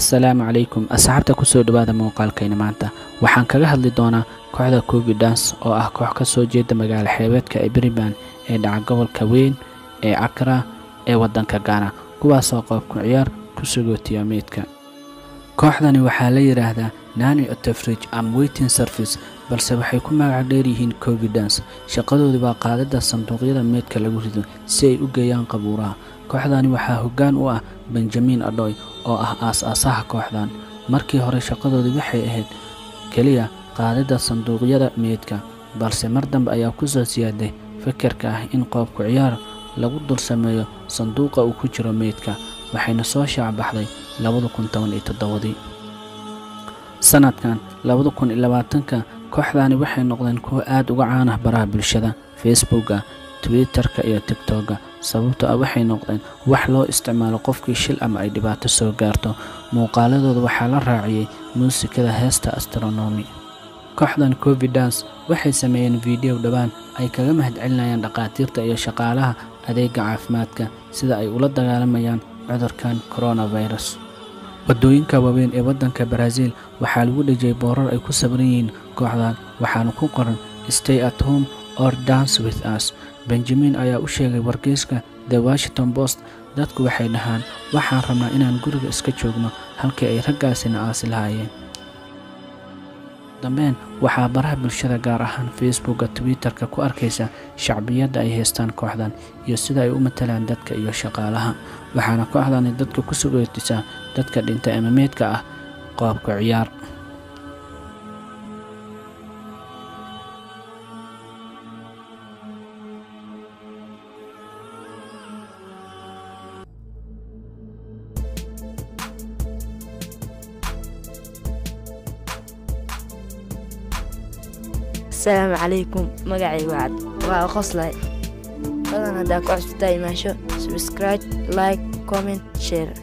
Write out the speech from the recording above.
Assalaamu calaykum asxaabta, kusoo dhawaada muuqaalkayna. Maanta waxaan kaga hadli doonaa kooxda Coffee Dance oo ah koox ka soo jeeda magaalo xeebeedka ee Brisbane ee dhaca gobolka weyn ee Accra ee waddanka Ghana, kuwaasoo qoobku ciyaar ku sagootiya meydka. Kooxdani waxaa la yidhaahdaa Nani Otefridge am Waiting Service, balse waxay ku magac dheer yihiin Coffee Dance. Shaqadoodu waa qaadida sanduuqyada meydka lagu rido si ay u geeyaan qabuuraha. Kooxdani waxaa hoggaan u ah Benjamin Adoy oo ah aas-aasaha kooxdan. Markii hore shaqadoodu waxay ahayd keliya qaadida sanduuqyada meydka, balse mar dambe ayaa kusoo siyaaday fikirka ah in qoobku ciyaar lagu dul sameeyo sanduuqa uu ku jiro meydka, waxayna soo shaacbaxday 2017-dii. Sanadkan 2020-ka kooxdani waxay noqdeen kuwo aad uga caan ah baraha bulshada, Facebooka, Twitterka iyo TikToka, sababtoo ah waxay noqdeen wax loo isticmaalo qofkii shil ama ay dhibaato soo gaarto. Muuqaaladooda waxaa la raaciyey muusikada heesta Astronomy. Kooxdan Coffee Dance waxay sameeyeen fiidiyow dhowaan ay kaga mahadcelinayaan dhakhaatiirta iyo shaqaalaha adeega caafimaadka sida ay ula dagaalamayaan cudurkan coronavirus. Waddooyinka waaweyn ee waddanka Brazil waxaa lagu dhejiyey boorar ay ku sawiran yihiin kooxdan, waxaana ku qoran "Stay at home or dance with us." Benjamin ayaa u sheegay wargeyska The Washington Post, "Dadku waxay dhahaan waxaan rabnaa inaan guriga iska joogno halkii ay raggaasina aasi lahaayeen." Dambeyn waxaa baraha bulshada, gaar ahaan Facebooka, Twitterka, ku arkaysa shacbiyadda ay haystaan kooxdan iyo sida ay u matalaan dadka iyo shaqaalaha, waxaana kooxdani dadka ku sugootisaa dadka dhintay ama meydka ah qoobka ciyaar. Asalaamu calaykum, magacaygu waa waa Qoslay. Badan haddaa ku cusubtaa imaasho, subscribe, like, comment, share.